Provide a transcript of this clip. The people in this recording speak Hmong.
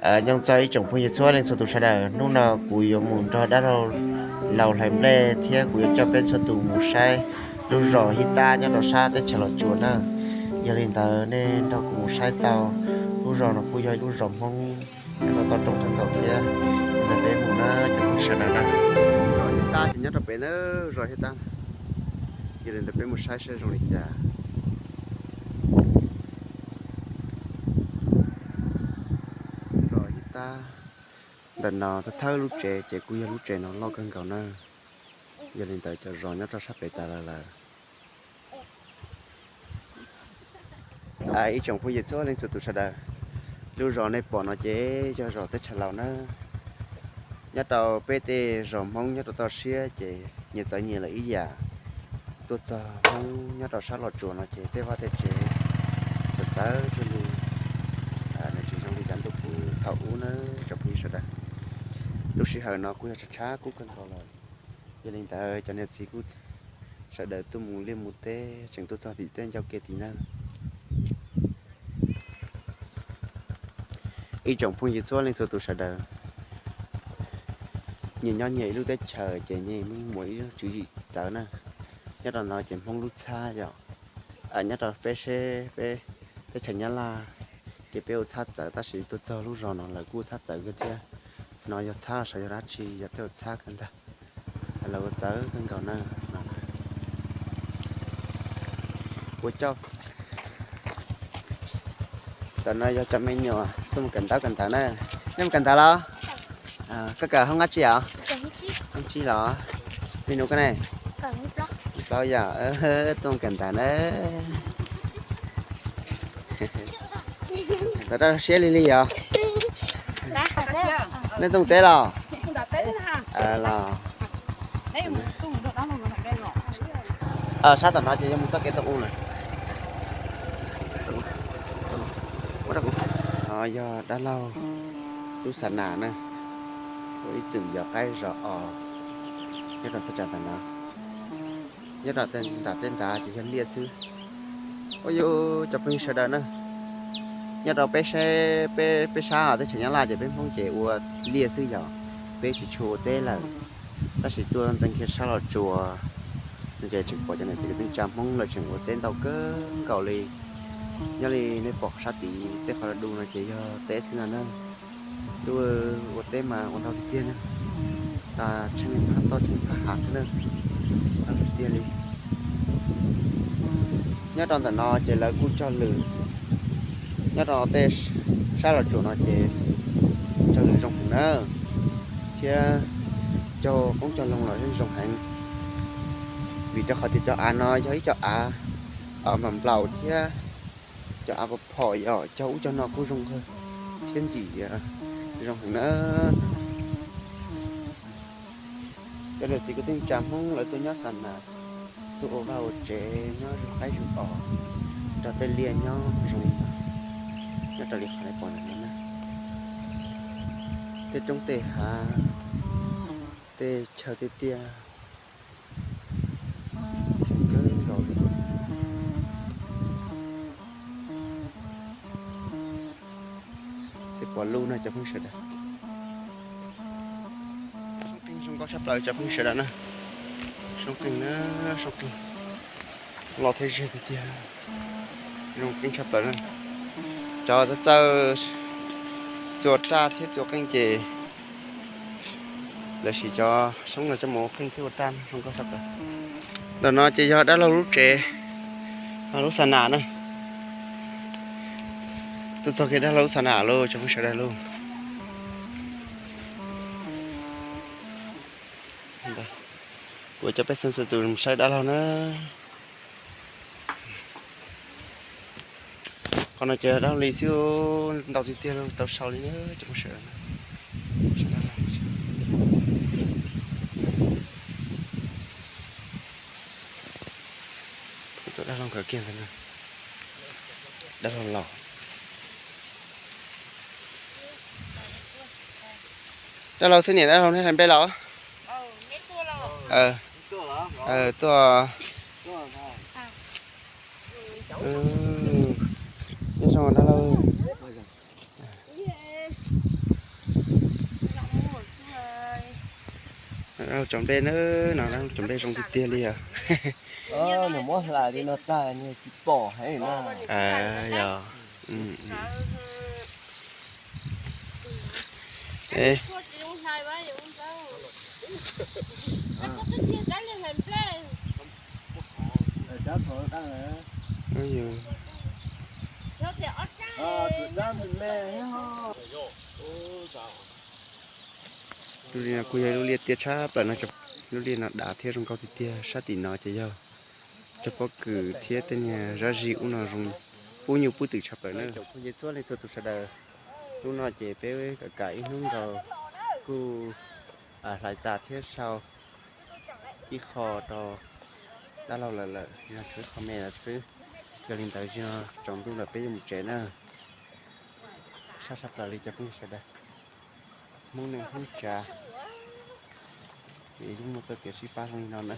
Nyob zoo ib tsoom phooj ywg txhua leej txhua tus sawv daws, hnub no kuv yuav mus nrog dab laug laus hlais nplej thiab kuv yuav coj peb txhua tus mus saib lub zos Hib Tab nyob rau sab teb chaws Los Tsuas na. Yog li ntawd nej nrog kuv mus saib tau, lub zos no kuj yog lub zos Hmoob nyob rau toj roob kawg nkaus thiab. Ntawd peb mus na cov phooj ywg sawv daws na. Zos Hib Tab ces nyob rau pem na, zos Hib Tab. Yog li ntawd peb mus saib saib zoo li cas. Zos Hib Tab ntawm no thawj thawj lub tsev ces kuj yog lub tsev no loj kawg nkaus na. Yog li ntawd cov zos nyob rau sab pem tas los lawm. Ib tsoom phooj ywg txhua leej txhua tus sawv daws, lub zos nej pom no ces yog zos teb chaws Laus na. Nyob rau peb tej zos Hmoob nyob rau toj siab ces nyias txawv nyias lawm ib yam. Tuaj txog Hmoob nyob rau sab Los Tsuas no ces tej vaj tej tsev txawv txawv tsuas li, nws tsis zoo li cov ntuj qub thaum ub na tsoom phooj ywg sawv daws. Lub sij hawm no kuj yog tshav tshav kub kawg nkaus lawm. Yog li ntawd cov niam txiv kuj sawv daws tuaj mus liaj mus teb tseem tuaj txog tim tej ncauj ke tim na. Ib tsoom phooj ywg txhua leej txhua tus sawv daws, nyias nyob nyias ib lub teb chaws ces nyias muaj ib lub tswv yim txawv na. Nyob rau no ces Hmoob lub txhab yom, nyob rau peb seb peb teb chaws Nyab Laj ces peb ua txhab txawv tab sis tuaj txog lub zos no lawv kuj ua txhab txawv kawg thiab. No yog txhab los xyov yog dab tsi, yog tej ua txhab kawg ntag. Lawv ua txawv kawg nkaus na. Ua coj, tam no yog cov me nyuam tuaj mus kawm ntawv kawm ntawv na. Nej mus kawm ntawv los? Koj kawm hoob dab tsi os? Hoob tsib los? Me nus koj ne? Plaub yom, tuaj mus kawm ntawv na. Tau rau siab li li os. Nej tuaj mus teb los? Los sab tom no ces yuav mus txoj kev tau u na. Yog dab laug lub xa nas na, ua ib txwm yog qaib zos os, nyob rau thaj tsam ntawm no. Nyob rau nram tej nrad ces yog liaj xwb. Ua yus cov phooj ywg sawv daws na, nyob rau peb sab, peb sab teb chaws Nyab Laj ces peb Hmoob ces ua liaj xwb yog, peb tsis tshua ua teb lawm. Tab sis tuaj ntxeev kiag sab Los Tsuas no ces tseem pom cov niam txiv kwv tij neej tsa Hmoob lawv tseem ua teb ntau kawg nkaus li. Nyob li nej pom sab tid tej qhov du no ces yog teb xwb no na. Ntuj, ua teb mas ua ntau tiag tiag na, tas tsheej li phab toj tsheej phab hav xwb na, ntau tiag tiag li. Nyob rau ntawm no ces lawv kuj cog lws, nyob rau tej sab Los Tsuas no ces cog lws zoo heev na, thiab cog qoob cog loo los yeej zoo heev, vim rau qhov tias cov av no yog ib co av npam nplaum thiab cov av phom phom yom, cog ub cog no kuj zoo kawg thiab ntxim zoo heev na. Cov niam txiv kwv tij neej tsa Hmoob lawv tuaj nyob xa nas, tuaj ua vaj ua tsev nyob zug qaib zug os, rau tej liaj nyob zoo li ntawd, nyob raws li qhov nej pom ntawm no na. Tej roob tej hav, tej chaw tej tiaj, zoo kawg nkaus li. Tej pom lub no cov phooj ywg sawv daws, zoo nkauj tshaj plaws cov phooj ywg sawv daws na. Soob qeej na, soob qeej, loj thiab zeg tiag tiag, zoo nkauj tshaj plaws na. Cov txawj txawj txua raj thiab txua qeej ces lawv siv cov soob no coj mus ua qeej thiab ua raj zoo nkauj tshaj plaws. Ntawm no ces yog dab laug lub tsev, lub xa nas na. Tuaj txog kiag dab laug lub xa nas lauj cov phooj ywg sawv daws lauj. Kuv coj peb txhua tus mus saib dab laug na. Qhov no ces dab laug li xwb, ntau tiag tiag tau sau li na cov phooj ywg sawv daws. Txoj dab laug nkawd kiag ntawd na, dab laug los. Dab laug xwb niam, dab laug nej hais npe los? Tuaj. Nyob zoo dab laug. Tsob nplej na, no tsob nplej zoo tiag tiag li os. Nws muab hlais li no tag nws tsis pom heev na. Yog. Lub liaj no kuj yog lub liaj tiaj tshaj plaws no. Lub liaj no dav thiab zoo nkauj tiag tiag. Sab tim no ces yog cov pob kws thiab tej niag zab zis ub no zoo pub nyuj pub twm tshaj plaws na. Tsoom phooj ywg txhua leej txhua tus sawv daws, hnub no ces peb kam kam ib hnub nkaus kuj hlais tas thiab sau ib qho rau dab laug lawm lawm, yog tshuav ib qho me lawm xwb. Yog li ntawd tsaus ntuj lawm peb yuav mus tsev na. Sab tshaj plaws li cov phooj ywg sawv daws, Hmoob neej Hmoob tsav ces yeej muaj txoj kev sib pab zoo li no na.